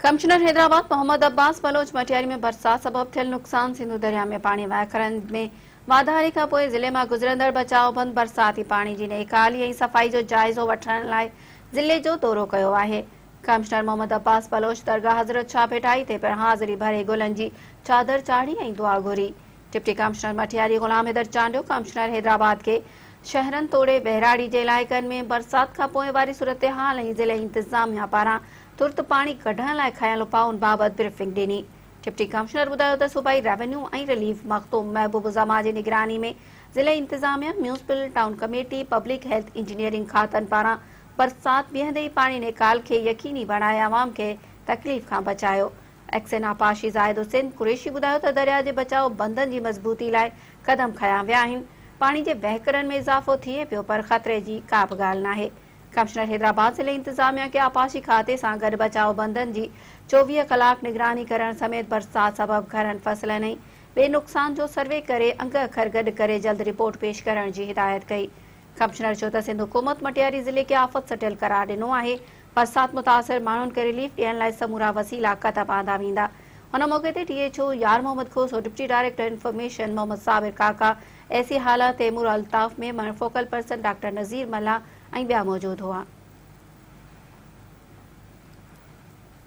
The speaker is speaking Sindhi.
ڪمشنر حيدرآباد محمد عباس بلوچ مٽياري ۾ برسات سبب ٿيل نقصان، سنڌو درياء ۾ پاڻي وهڪرن ۾ واڌاري کانپوء ضلعي مان گذرندڙ بچاء بند برساتي پاڻي جي نيڪالي ۽ صفائي جو جائزو وٺڻ لاء ضلعي جو دورو ڪيو آهي. ڪمشنر محمد عباس بلوچ درگاهه حضرت شاهه ڀٽائي تي پڻ حاضري ڀري گلن جي چادر چاڙهي ۽ دعا گهري. Deputy commissioner Matiari Ghulam Haider Chandio commissioner Hyderabad کي شهرن توڙي ٻهراڙي جي علائقن ۾ برسات کانپوء واري صورتحال ۽ ضلعي انتظاميا پاران ترت پاڻي ڪڍڻ لاء کنيل اپائن بابت بريفنگ ڏني. ڊپٽي ڪمشنر ٻڌايو ته صوبائي ريونيو ۽ رليف مخدوم محبوب الزمان جي نگراني ۾ ضلعي انتظاميا، municipal town committee, public health engineering کاتن پاران برسات بيهندي ئي پاڻي نيڪال کي يقيني بڻائي عوام کي تڪليف کان بچايو. ايڪسين آبپاشي زاهد حسين قريشي ٻڌايو ته درياء جي بچاء بندن جي مضبوطي لاء قدم کنيا ويا آهن، پاڻي جي وهڪرن ۾ اضافو ٿئي پيو پر خطري جي ڪابه ڳالهه ناهي. ڪمشنر حيدرآباد ضلعي انتظاميا کي آبپاشي کاتي سان گڏ بچاء بندن جي 24 ڪلاڪ نگراني ڪرڻ سميت برسات سبب گهرن، فصلن ۽ ٻئي نقصان جو سروي ڪري انگ اکر گڏ ڪري جلد رپورٽ پيش ڪرڻ جي هدايت ڪئي. ڪمشنر چيو ته سنڌ حڪومت مٽياري ضلعي کي آفت سٽيل قرار ڏنو آهي، برسات متاثر ماڻهن کي رليف ڏيڻ لاء سمورا وسيلا ڪتب آندا ويندا. ان موقعي تي D H O Yar Muhammad Khoso, deputy director information Muhammad Sabir Kaka, A C Hala Taimur Altaf Memon, focal person doctor Nazir Mallah ۽ ٻيا موجود هئا.